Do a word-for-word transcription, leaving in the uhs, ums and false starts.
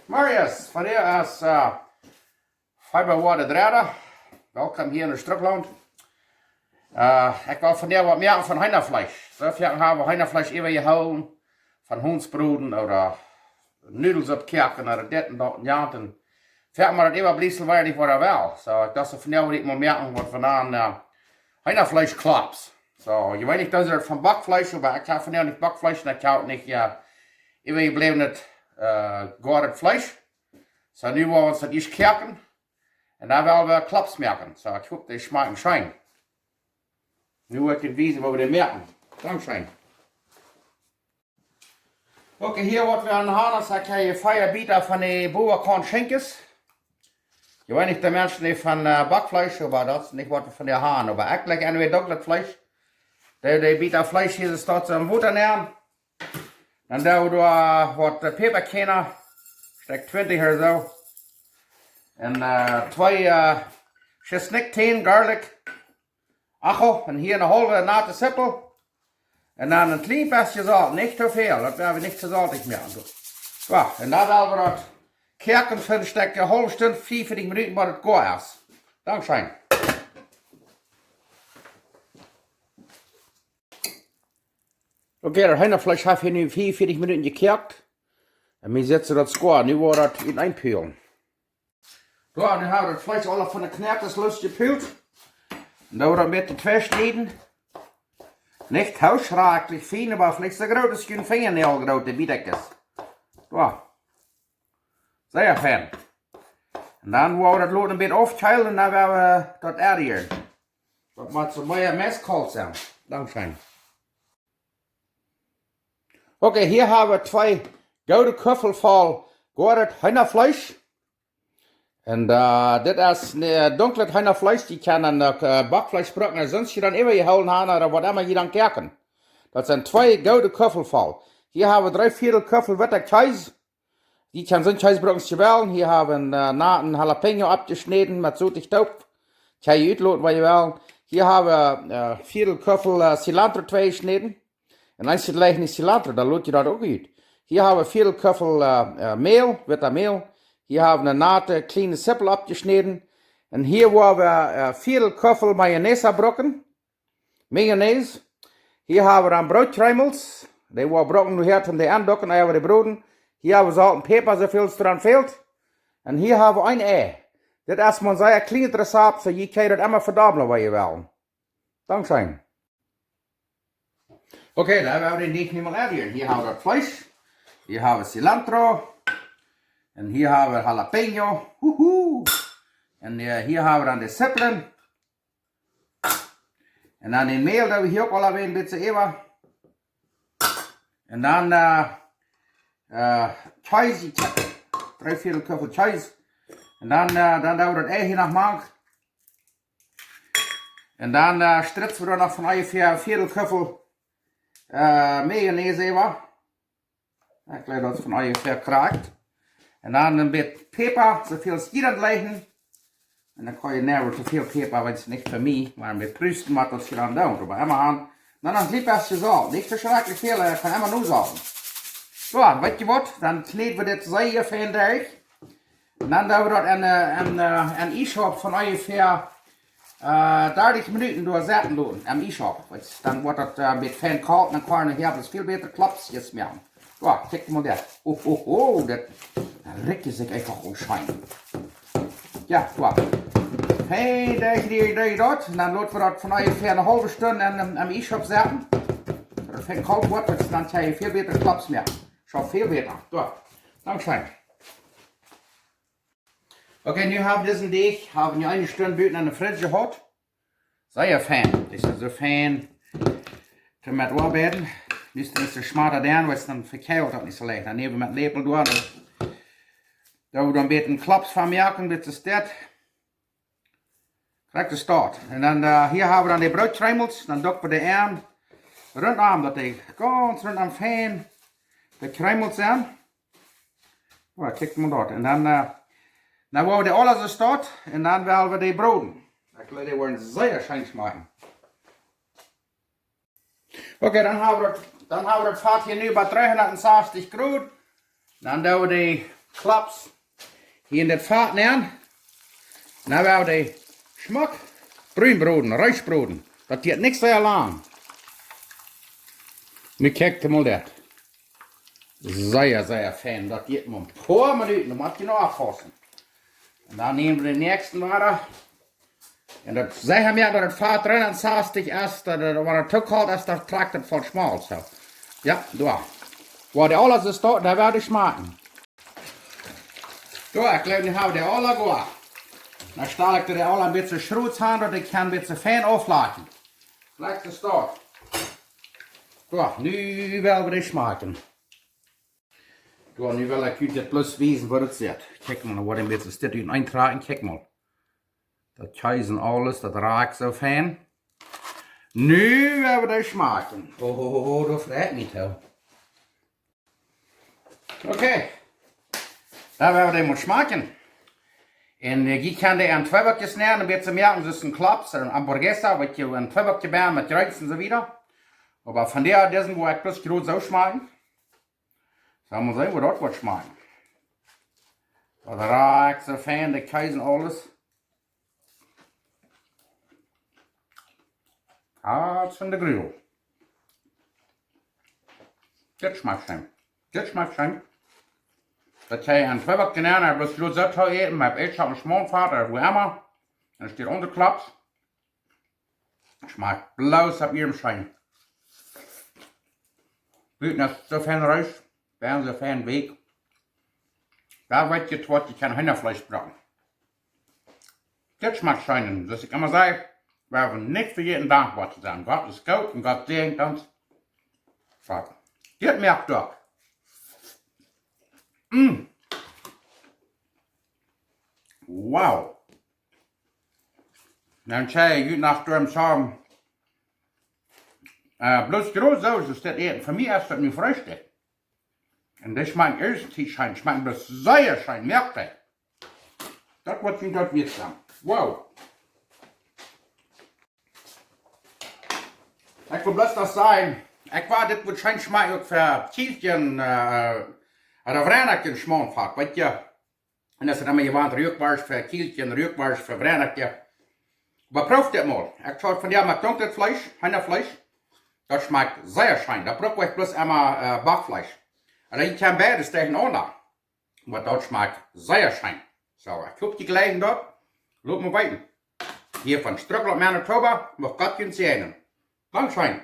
Marius, vondoag es, äh, Februar de dredde. Welkom hia en Strucklaunt. Äh, ekj well vondoag waut moaken von Heenafleesch. Soo foaken hab wie Heenafleesch äwajehoolen, von Hoons broden ooda Nudelsupp koaken ooda dit un daut un jant. Un foaken mott daut äwabliefst, wiels ekj woa well. Soo, ekj docht, soo vondoag well ekj mol moaken waut wie nanen, äh, Heenafleesch Klops. Soo, jie weeten, daut es von Bockfleesch, oba ekj hab vondoag nich Bockfleesch un ekj hab nich, äh, äwajebläwnet, äh, goadet Fleesch. Soo, nu woa wie ons daut ieescht koaken. Un dan well wie Klops moaken. Soo, ekj hop, dee schmakjen scheen. Nu woa ekj junt wiesen, woo wie dee moaken. Dankscheen. Oke, hia waut wie aun haben, es, ekj hab hia vea Bieta von de Boa Korn Schinkjes. Jie weeten, de Menschen, dee von, äh, Bockfleesch, oba daut es nich waut wie von dee haben. Oba ekj jlikj aun wie dunklet Fleesch. De, de Bieta Fleesch hia es daut soo em Wota nämen. Dan doo wie doa, äh, waut, äh, Päpakoanen, Stekj twintich ooda soo. Un, äh, twee, äh, Schisnikjtänen, Garlic. Ajo, un hia eene haulwe nate Sippel. Un dan een kjlien bät Solt, nich too väl, daut woa wie nich too soltich moaken. Soo, un dan well wie daut koaken fa een Stekj, eene haulwe Stund, veeaunvieetich Minuten, waut daut goot es. Dankscheen. Oke, daut Heenafleesch haft hia nu veeaunvieetich Minuten jekoakt. Un nu sitt daut soo goot. Nu woa wie daut eenpoolen. Soo, nu hab wie daut Fleesch aul von de Knoakes loosjepoolt. Un dan woa wie daut met de Twei schnieden. Nich too schrakjlich fien, oba veleicht soo groot aus een Finjanäajel groot, de Bietakjes. Soo. Sea fein. Un dan woa wie daut loten een bät aufkjeelen un dan woa wie daut adderen. Daut mott soo mea meist kolt sennen. Dankscheen. Oke, hia hab wie twee goode Kuffel voll goadet Heenafleesch. Un, äh, dit es een, äh, dunklet Heenafleesch, jie kjennen uk, äh, Bockfleesch brucken, un sonst jie dan äwajehoolen haben, ooda waut emma jie dan koaken. Daut sent twee goode Kuffel voll. Hia hab wie dree Viedel Kuffel witta Kjees. Jie kjennen soon Kjees brucken aus jie wellen. Hia hab wie, äh, na, een Jalapeño aufjeschnäden met Solt toop. Kjenn jie utloten, waut jie wellen. Hia hab wie, äh, Viedel Kuffel, äh, Cilantro tweijeschnäden. Un eenje jlikjen nich Cilantro, dan lot jie daut uk ut. Hia hab wie Viedel Kuffel, äh, äh, Mäl, witta Mäl. Hia hab wie eene nate, kjliene Sippel aufjeschnäden. Un hia woa wie, äh, Viedel Kuffel Mayonnaise brucken. Mayonnaise. Hia hab wie dan Brootkjreemels. Dee woa wie brucken nu hia, om dee auntodocken, ea wie dee broden. Hia hab wie Solt un Päpa, soo väl aus doaraun fält. Un hia hab wie een Ei. Dit es mau een sea kjlienet Rezept, soo jie kjennen daut emma vedobblen, waut jie wellen. Dankscheen. Oke, dan woa wie dän Deajch nu mol adderen. Hia hab wie daut Fleesch. Hia hab wie Cilantro. Un hia hab wie Jalapeño. Huhu. Un, äh, hia hab wie dan de Sipplen. Un dan daut Mäl, daut hab wie hia uk aul een bät äwa. Un dan, äh, äh, Kjees, ekj hab dree Viedel Kuffel Kjees. Un dan, äh, dan doo wie daut Ei hia noch mank. Un dan, äh, stritz wie doa noch von onjefäa een Viedel Kuffel, äh, Mayonnaise äwa. Ekj jleew daut es von onjefäa krakjt. Un dan een bät Päpa, soo väl aus jie daut jleichen. Un dan kaun jie never too väl Päpa, wiels daut es nich fa mie, oba met Prusten mott daut jie dan doonen. Oba emma aun, dan een kjlien bät Solt. Nich soo schrakjlich väl, äh, kaun emma nosolten. Soo, weetst du waut? Dan kjnäd wie dit sea fein derch. Un dan doo wie daut en, äh, en, äh, en Iesschauf von onjefäa, äh, dartich Minuten doa sitten loten, em Iesschauf. Wiels dan woat daut, äh, een bät fein kolt, dan kaun wie hia väl bäta Klopsjes moaken. Soo, kjikj mol dit. Ho, ho, ho, daut rikjt sikj eefach aul scheen. Jo, soo. Fein, dan kjrie jie daut. Un dan lot wie daut von onjefäa eene haulwe Stund en, en, em Iesschauf sitten. Daut daut fein kolt woat, dan kjenn jie väl bäta Klops moaken. Soo, väl bäta. Soo, dankscheen. Oke, nu hab wie disen Deajch, hab wie nu eene Stund buten en de Fridge jehaut. Sea fein. Dit es soo fein. Toom met oabeiden. Nu es daut nich soo schmock doa, wiels dan vekjieet daut nich soo leicht. Dan näm wie met Läpel doa. Dan doo wie doa een bät Klops von moaken, dit es dit. Krakjt soo. Un dan, äh, hia hab wie dan de Brootkjreemels. Dan doo wie dee aun. Runtom, daut dee gaunz runtom fein de Kjreemels sent. Soo, kjikj mol doa. Un dan, äh, dan woa wie dee aule soo stonen un dan woa wie dee broden. Ekj jleew, dee woaren sea scheen schmakjen. Oke, dan hab wie daut, dan hab wie daut Fat hia nu bie dreehundat sastich Grod. Dan doo wie de Klopps hia en dit Fat nenn. Dan woa wie dee schmock brun broden, reesch broden. Daut diet nich sea lang. Nu kjikj mol dit. Sea, sea fein. Daut diet mau een poa Minuten, dan mott jie noch oppaussen. Un dan näm wie dän näakjsten wada. Un daut, see haben jo daut Fat dreeunsastich es, daut, daut, wan et too kolt es, dan trakjt et voll schmolt, soo. Jo, doa. Woa dee aula soo stonen, dan woa dee schmakjen. Doa, ekj jleew, nu hab wie dee aula goa. Dan stal ekj dee aula een bät schrots aun, daut ekj kaun een bät fein auflakjen. Jlikj soo stonen. Doa, nu woa wie dee schmakjen. Doa, nu well ekj junt dit bloos wiesen, woo daut sitt. Kjikj mol, woa een bät dit ut eentrakjen, kjikj mol. Daut Kjees un aules, daut rakt soo fein. Nu woa wie dee schmakjen. Oh, oh, oh, oh, daut freit mie too. Okay. Dan woa wie dee mol schmakjen. Un, äh, jie kjennen dee en twee Bäakjes nämen, een bät moaken, soo aus een Klopps ooda een hamburguesa, waut jie en twee Bäakjes buen met Jreens un soo wieda. Oba vondoag disen woa ekj bloos groot soo schmakjen. Sell mol seenen, woo daut woat schmakjen. Daut rakt soo fein, de Kjees un aules. Ah, daut es de Grul. Dit schmakjt scheen. Dit schmakjt scheen. Daut hab ekj en twee Bäakjes nenn, hab bloos jrod soo to äten, met Eadschocken, Schmauntfat ooda woo emma. Un dan steit aundre Klopps. Schmakjt bloos opp ihrem scheen. Buten es soo fein reesch, bennen soo fein weekj. Doa woat jie, woat jie kjeen Hinjafleesch brucken. Dit schmakjt scheen. Un soo aus ekj emma saj, wie haben nich vejäten dankboa to sennen. Gott es goot un Gott säajent ons. Soo. Dit moakt doch. Mm. Wow. Dan saj ekj, jie noch doa haben, äh, bloos jrod soo, soo aus dit Äten. Fa mie es daut nu Freestikj. Un dit schmakjt ieescht nich scheen, schmakjt bloos sea scheen, moakt et. Daut woat junt daut wieet sennen. Wow. Ekj well bloos daut sajen, ekj woa dit woarschienlich schmakjen uk fa Kjielkje, äh, ooda Wrenaken Schmauntfat, weetst du. Un daut es emma jewant, Ruakworscht fa Kjielkje, Ruakworscht fa Wrenaken. Oba proow dit mol. Ekj haud vondoag met dunklet Fleesch, Hinjafleesch. Daut schmakjt sea scheen. Daut bruck ekj bloos emma, äh, Backfleesch. Un dan kjemt beides toopeenaunda. Oba daut schmakjt sea scheen. Soo, ekj hop, jie jlikjen daut. Lot mie weeten. Hia von Strucklaunt, Manitoba, mucht Gott junt säajnen. Dankscheen.